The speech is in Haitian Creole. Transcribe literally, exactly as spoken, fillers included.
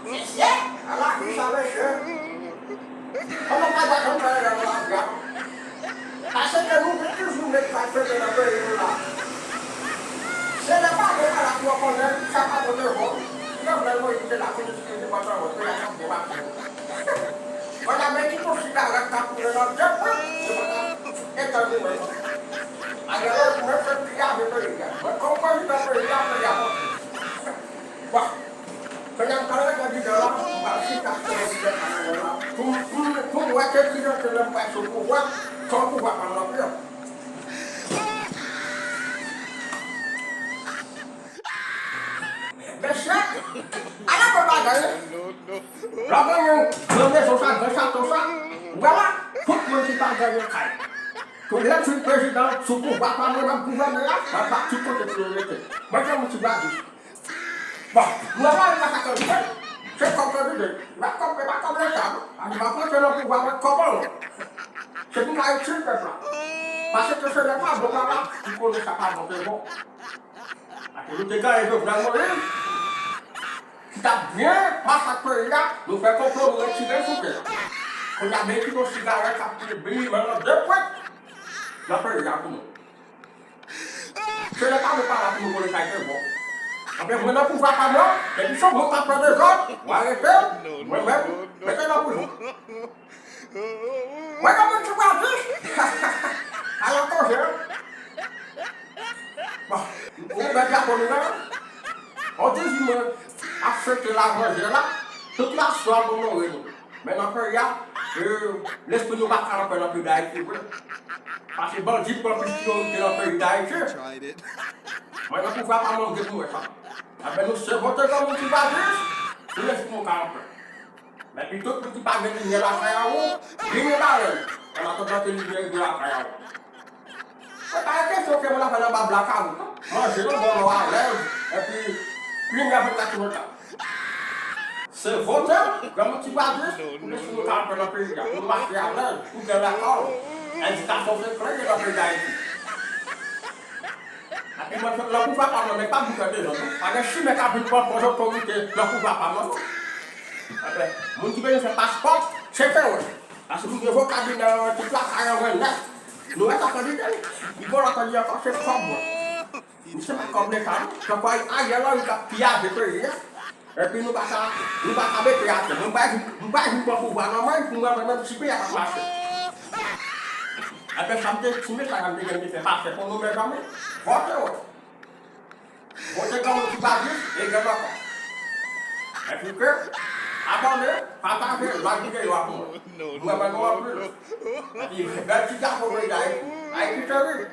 Mesye, ala ki sa mesye. Kòman pa ta konn fè lè w ap gade? Paske nou vin toujou met sa fete nan peyi nou la. Se lè pa gen bagay pou w konnen sa pa pote bon. Jovenel Moïse te la pou l eskize pantalon, te la k ap debake. Pandan men ki tou sigarèt k ap koule nan tèt mwen, se pandan etan li mwen. Ariel Henry mwen fè piyave peyi a. Mwen konn prezidan peyi a, peyi a konn. Bon. Kounye a m pral rete andidan la, m pral chita sou prezidan Ariel la. Pou m, pou m, pou m wè ke ki jan ke lè m pral sou pouvwa, se yon pouvwa pa m nan pye. Mesye, ala bon bagay. Lè w genyen gran mezon sa, gran chato sa, ou wè la, tout moun ki pa genyen kay. Ke lè m fin prezidan, sou pouvwa pa mwen, m ap gouvène la, m ap bat tout kote pou yo rete. Mwen, se yon ti bradis. Bon, nou ap ale nan sa kandida. Se kòb kandida. E pa kòb, e pa kòb Leta, non. Ann, m ap rantre nan pouvwa mwen kòb an lòt. Se pou m ka itil pèp la. Paske se lè pa bon la, la, m konnen sa pa bon, se bon. Paske nou te genyen Jovenel Moïse, ki t ap byen masak peyi a, nou fè konplo, nou retire l sou tè. Kounye a, men ki yon sigarèt k ap pile bri, men nan de pwent nan peyi a pou nou. Se lè pa nou pa la pou nou konnen sa ki bon. Anben, mwen nan pouvwa pa m nan, depi se yon moun k ap fè dezòd, w arete l, mwen menm, mete l nan prizon. Mwen nan moun ki pral jis, al an konje. Bon, ou wè drapo nou nan, on dizuit mwen ap fete la manje la, tout laswa m onore nou. Men nan peyi a, e, lespri nou pa ka anpè nan peyi Dayiti vre. Paske bandi pran plis priyorite nan peyi Dayiti. Mwen nan pouvwa pa m, mwen gen pou wè sa. Anben nou se vote granmoun ki pa jis, pou lespri nou ka anpè. Men pitit moun ki pa gen limyè lakay a ou, limyè ba yo, an atandan ke limyè rive lakay a ou. Se pa yon kesyon ke moun ap fè nan ba blakawout, non. Manje nan bò nou alèz, epi limyè vennkat sou vennkat. Se vote, granmoun ki pa jis, pou lespri nou ka anpè nan peyi a, pou nou mache alèz, pou gen lekòl, edikasyon se kle nan peyi Dayiti. Epi mwen, nan pouvwa pa mwen, men pa m fè dezòd, non. Pa gen chimè k ap vin pran pòz otorite nan pouvwa pa mwen, non. Anben, moun ki bezwen fè paspò, cheke wè. Paske nou gen vokabinè an tout lakay an mwen nèt. Nou wè sa kandida li. Li gon lòt li ankò, se kòb mwen. Misye pa kòb Leta, non. Tankou Ariel Henry k ap piyave peyi a. Epi nou pa ka, nou pa ka mete atè. Mwen pa vin, mwen pa vin pran pouvwa nan men pou mwen, mwen menm si peyi a pa mache. Epi sa m te, ti mesaj sa m te gen, m te fè pase pou nou, mezanmi. Vote wè. Vote granmoun ki pa jis, e gen ankò. Epi ke, abòne, pataje, like videyo a pou mwen. Mwen renmen nou anpil. Epi bèl ti drapo peyi Dayiti. Ayiti cheri.